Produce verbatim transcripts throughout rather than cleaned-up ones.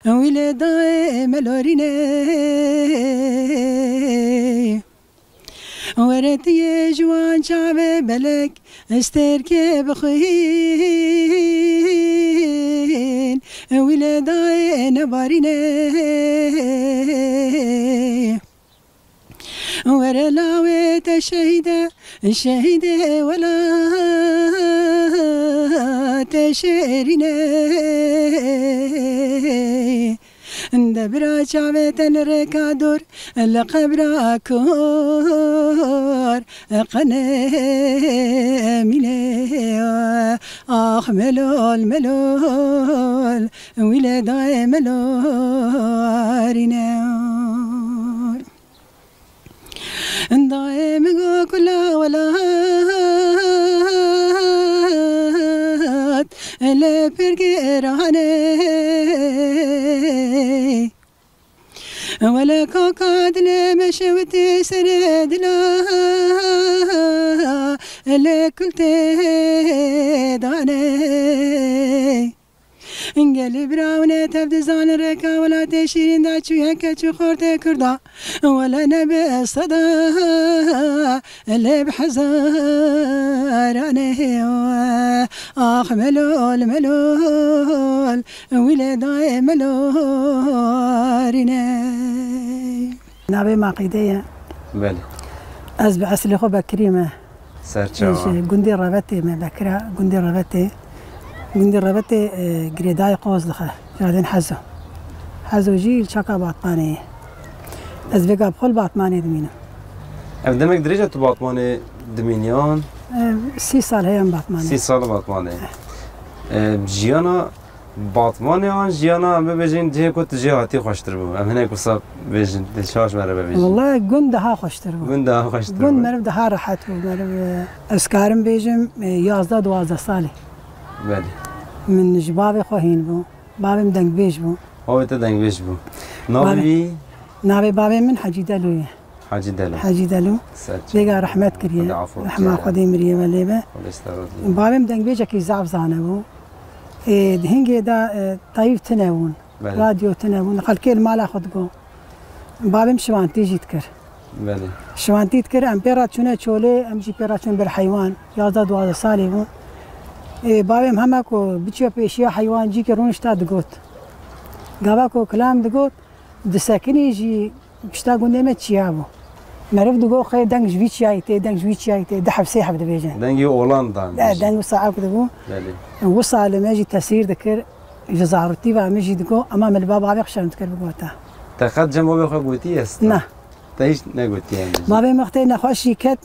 Wî lê dayê melorîne. Were tu yê ji wan çavê belek stêrkê bixwîn. Wî lê dayê nebarîne. Were lawê te şehîde, şehîdê welatê şêrîne. De bira çavê te li rêka dor, li qebra kor, qenê mîne. Ax melol, melol, wî lê dayê melorîne. Dayê min go kula welat, lê pir giran e. Wele kaka dilê me şewitî serê dila, lê kul tê dane. Gelî bira hûn ê tev dizanin rêka welatê şîrîn de çûye keç û xortê Kurda. Wele nebe seda lê bi hezaran ê. Ax melol, melol, wî lê dayê melorîne. Navê me Qîde ye. Belê. Ez bi eslê xwe Bekirî me. Serçawa. Ji gundê Revetê me, Bekira gundê Revetê. Gundê Revetê, e, girêdayê Qoz dixe. Cadên Hezo. Hezo jî li çaka Batmanê ye. Ez vêga bi xwe li Batmanê dimînim. Ev demek dirêj e tu Batmanê dimîniyan? E, sî sal heye em Batmanê. Sî sal Batmanê. E, jiyana Batmanê an jiyana, em bibêjin cihê ku tu jê hatî xweştir bû. Em hinek wisa bêjin, dê şaş mere bibêjin. Wallahî gund daha xweştir bû. Gund daha xweştir bû. Gund meriv daha rehet bû. Meriv, e, ez karim bêjim, e, yazdeh duwazdeh salî. Belê. Min ji bavê xwe hîn bû. Bavê min dengbêj bû. Bavê te dengbêj bû. Navê Bavê wî? Navê bavê min Hecî Delo ye. Hacî Delo. Hacî Delo. Serçe. Vêga rehmet kiriye. Xwedê afû Rehma kiriye. Xwedê miriye ve lê be. Xwedê sterot. Bavê min dengbêjekî zaf zane bû. Ê, di hingê de, e, tayîv tune bûn. Belê. Radyo tune bûn. Xelkê li mala xwe digot. Bavê min şivantî jî dikir. Belê. Şivantî dikir, em pê re çûne çolê, em jî pê re çûn ber heywan. Yazdeh duwazdeh salî bûn. Ê, bavê min hema ku biçiya pêşiya heywan cîkê rûnişta digot. Gava ku kilam digot, disekinî jî pişta gundê me çiya bû. Meriv digot, xê deng ji vî çiyayî tê, deng ji vî çiyayî tê, di heb sê heb dibêjin. Dengê olan dan De, bêjin. Deng wisa ewk dibû. Belê. Wisa li me jî tesîr dikir, ji zarûtî ve min jî digot, ema min li ba bavê xwe şerm dikir bigota. Te qet cem bavê xwe gotiye sta? Na. Te hîç negotiye em bêjin. Bavê min xtê nexweşî ket,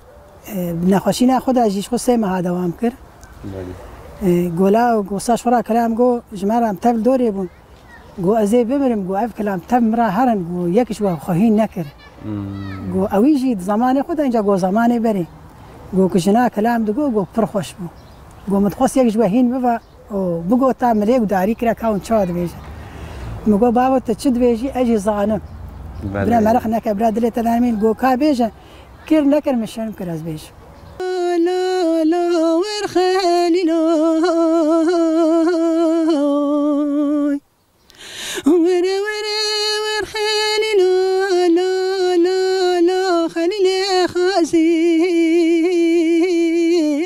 e, bi nexweşîna xwe de jî ji xwe sê meha dewam kir. Belê. E, gola û gosa ji xwe re kelam got, ji me re em tev li dorê bûn. Got, "Ez ê bimirim," got, "ev kilam tev min re herin," got, "yek ji we xwe hîn nekir." Hmm. Got, ewî jî di zemanê xwe de, înca got, zemanê berê. Got, ku jina kilam digot, got, pir xweş bû. Got, "Min dixwest yek ji we hîn bibe û bigota milê û darî kire ka hûn çawa dibêjin." Min got, "Bavo, tu çi dibêjî, ez jî zanim." Belê. Bira merix neke, bira dilê te nermîn. Got, "Ka bêje, kir nekir, min şerm kir ez bêjim." La, la, wer Xelîloy. Were, were, wer Xelîlo, la, la, la, Xelîlê Xazî,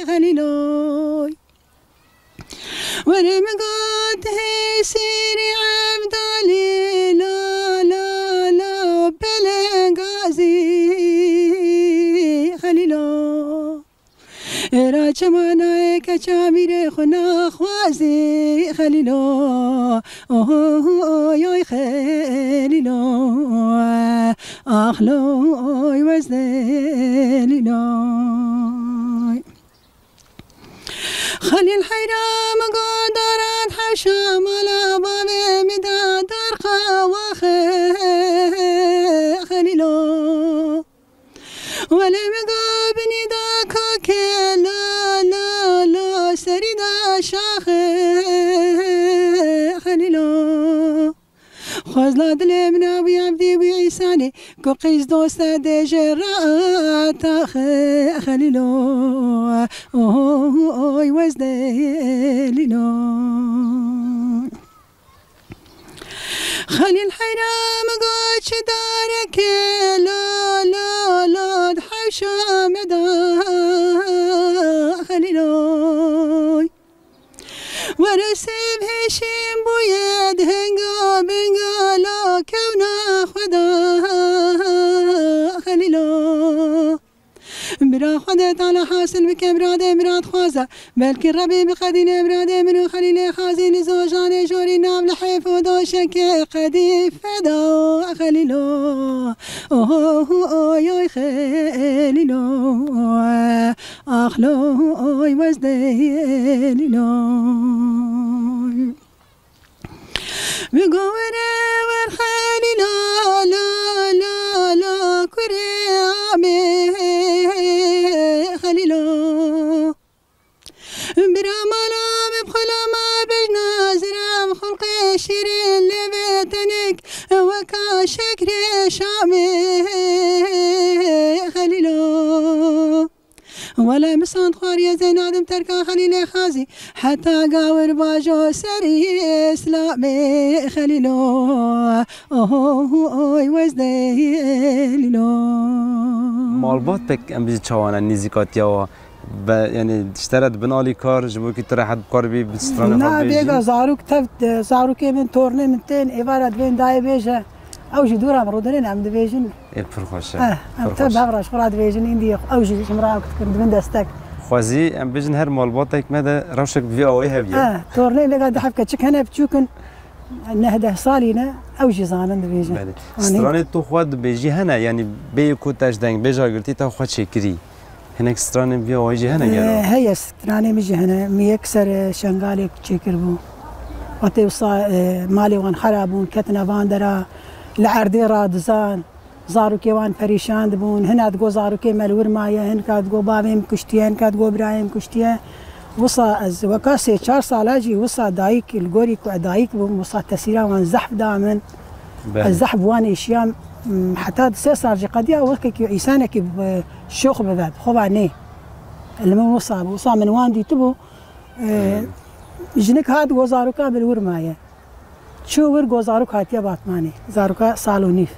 Xelîloy. Were min got hêsîrî Evdalî, la, la, la, Belengazî, Xelîlo. Êra çima nayê keça mîrê xwe naxwazî Xelîlo. Oy, oy, Xelîlo. Ax loy wez Xelîlo. Xelîl heyra min got daran hewşa mala bavê min da dar qawaxe Xelîlo. Welê min go binî da kakê la, la, la, serî da şaxê Xelîlo. Xwezla dilê min a wî evdî wî îsanî, ku qîz doste dê ji ra taxê Xelîlo. Oy, wez Xelîlo. Xelîl heyra min got çi dareke la, la, la, di hewşa me da, Xelîloy. Were sêv hêşîn bûye di hinga binga la kewna xwe da, Xelîlo. Bira xwe de tala hasil bike, bira de bira dixwaze. Belkî Rebî biqedîne, bira de min û Xelîlê Xazî li zojanê jorî nav li hêf û doşeke qedî feda, Xelîlo. Oho, oy, oy, Xelîlo. Ax lo, oy, wezdê Xelîlo. Bi govere wer Xelîlo, la, la, la, kurê amê Xelîlo. Bira mala me bi xulama bejna zira bi xulqê şîrîn lê vê tenik weka şekrê şamê Xelîlo. Wele min sand xwariye zeynadim terka Xelîlê Xazî. Heta gawir bajo serî Îslamê Xelîlo. Oho, oy, wezdê Xelîlo. Malbatek em bijî çawa ne nîzîkatiya wa? Be, yani, ji te re dibin alîkar, ji bo ku tu rehet bikaribî bi stranê xwe Na, bêjî? Bêga zarok tev, zarokê min, tornê min tên êvara divên dayê bêje. Ew jî dûra min rûdinên em dibêjin. Ê, pir xweş e. Eh, em Pir tev xweş. Bevra ji xwe re dibêjin, îndî ew jî ji min re ew dikin, dibin destek. Xwezî, em bêjin her malbatek me de rewşek bi vî awayî hebiye. Eh, tornê vêga du heb keçik hene biçûk in, neh deh salî ne, ew jî zanin dibêjin. Belê. Anî? Stranê tu xwe dibêjî hene, yanî bêyî ku te ji dengbêja girtî te xwe çêkirî. Hinek stranên vî awayî jî hene gelo? Eh, heye, stranê min jî hene. Min yek ser, eh, şengalek çêkiribû. Wextê wisa, eh, malê wan xera bûn, ketine van dera, li erdê radizan. Zarokê wan perîşan dibûn. Hina digo zarokê me li wir maye, hinka digo bavê min kuştiye, hinka digo birayê min kuştiye. Wisa ez weka sê çar sala jî wisa dayik, li gorî ku ez dayik bûm, wisa tesîra wan zehf da min. Belê. Ez zehf bi wan êşiyam, m, heta di sê sal jî qediya wekekî însanekî bi şox bibe, bi xwe va nê. Li min wisa bû, wisa min wan dîtibû, e, jinik hat go zaroka min li wir maye. Çû wir go zarok hatiye Batmanê. Zaroka sal û nîv.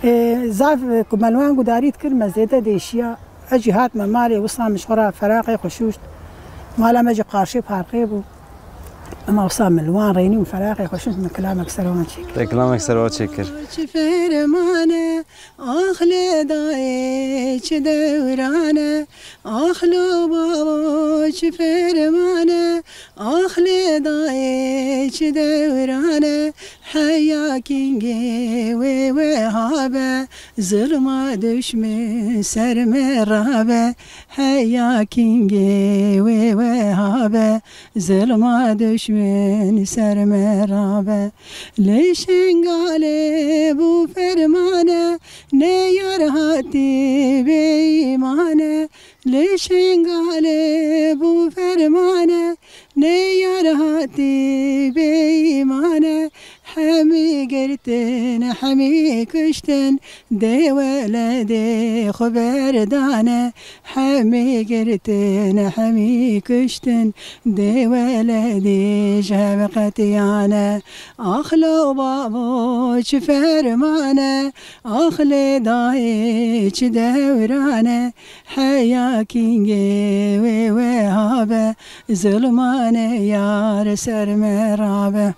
Ê, zaf, e, ku me li wan gudarî dikir, me zêde dêşiya. Ez jî hatime malê, wisa min ji xwe re feraqê xwe şûşt. Mala me jî qarşê parkê bû. Ema wisa min li wan rênî û feraqê xwe şûşt, min kilamek ser wan çêkir. Te kilamek ser wan çêkir. Çi fermane, ax lê dayê çi dewrane. Ax lo bavo çi fermane, ax lê dayê çi dewrane, heya kîngê wê weha be, zilma duşmin ser me rabe, heya kîngê wê weha be, zilma duşmin ser me rabe. Lê Şengalê bû fermane, ne yar hatî bêîmane, Li Şengalê bû fermane, ne yar hatî bêîmane, hemî girtin, hemî kuştin, dê weledê xwe berdane, hemî girtin, hemî kuştin, dê weledê ji hev qetiyane. Ax lo bavo çi fermane, ax lê dayê çi dewrane, Heya kîngê wê weha be, zilmane yar ser me rabe.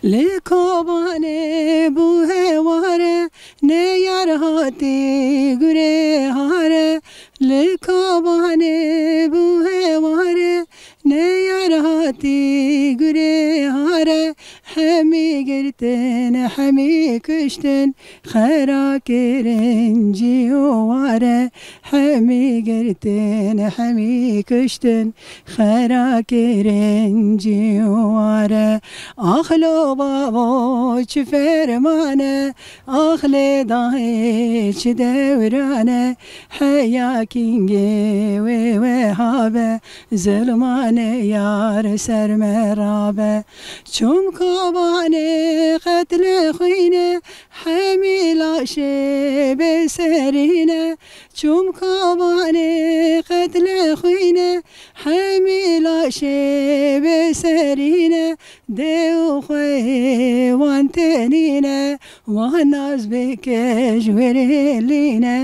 Li Kobanê bû heware, ne yar hatî gurê hare. Li Kobanê bû heware, ne yar hatî gurê hare. Hemî girtin, hemî kuştin, xera kirin cî û ware. Hemî girtin, hemî kuştin, xera kirin cî û ware. Ax lo bavo çi fermane, ax lê dayê çi dewrane. Heya kîngê wê weha be, zilmane yar ser me rabe. Çûm Kobanê qetlê xwîne, hemî laşê bêserîne. Çûm Kobanê qetlê xwîne, Hemî laşê bê serî ne, dê û xweyê wan tenî ne, wan nas bike ji wê rê lî ne,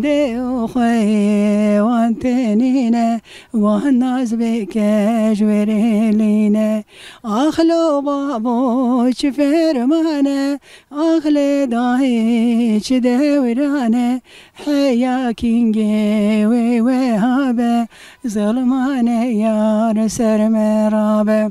dê û xweyê wan tenî ne, wan nas bike ji wê rê lî ne. Ax lo babo çi ferman e, ax lê dayê çi dewran e, heya kîngê wê weha be, zilmane yar ser me rabe.